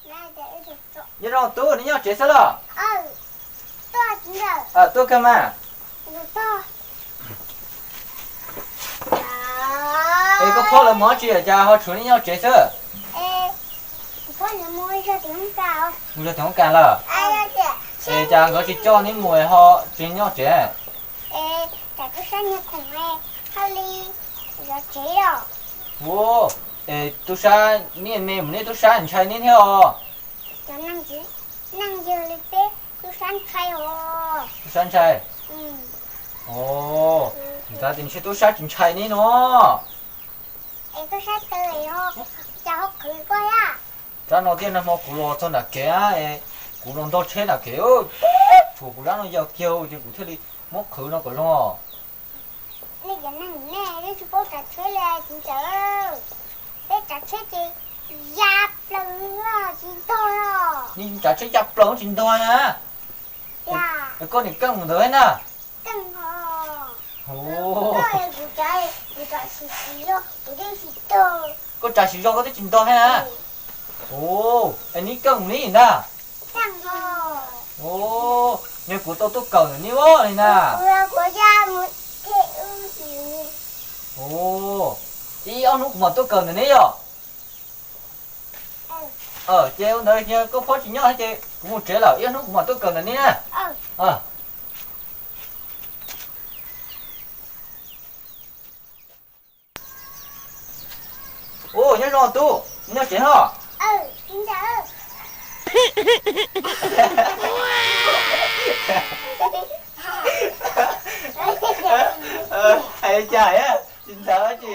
Nyob zoo tub, neb nyob tsev xwb los? Tuaj kawg mas. Es koj phob lawv mus dab tsi cas ho tshuav neb nyob tsev xwb? Mus zog tim hoob kas lawm. Es cas nkawd tsis coj neb mus ho tseem nyob tsev? Ua, es tub sab, neb me mus neb tub sab ntshai neb thiab os. Tub sab ntshai. Ntxav tias ntshe tub sab tsis ntshai neb no. Zab no thiab nag hmo kuv los txog nram kev, kuv los ntog tsheb nram kev, tshuav kuv zab no yog kiag ces kuv thiaj li muab qhwv no kom zoo. Nej cov neeg nej twb tsis paub tsav tsheb li txiv ntxawm. Peb tsav tsheb ces ya plaws tsis ntog. Tsav tsheb ya plaws tsis ntog na. Koj nim keej mus ntawd na. Koj tsav tsis zog koj twb tsis ntog thiab na. Es neb keej mus neb ntag. Neb puas tau tuaj kawm ntawm neb os li na? Ib ob hnub kuv mam tuaj kawm ntawm neb yom. Ces ua ntawd koj phob tsis nyob ces kuv mus tsev lawm, ib ob hnub kuv mam tuaj kawm ntawm neb na. Ua, nyob zoo tub, nyob tsev os. Hais cas tsis ntxaws dab tsi.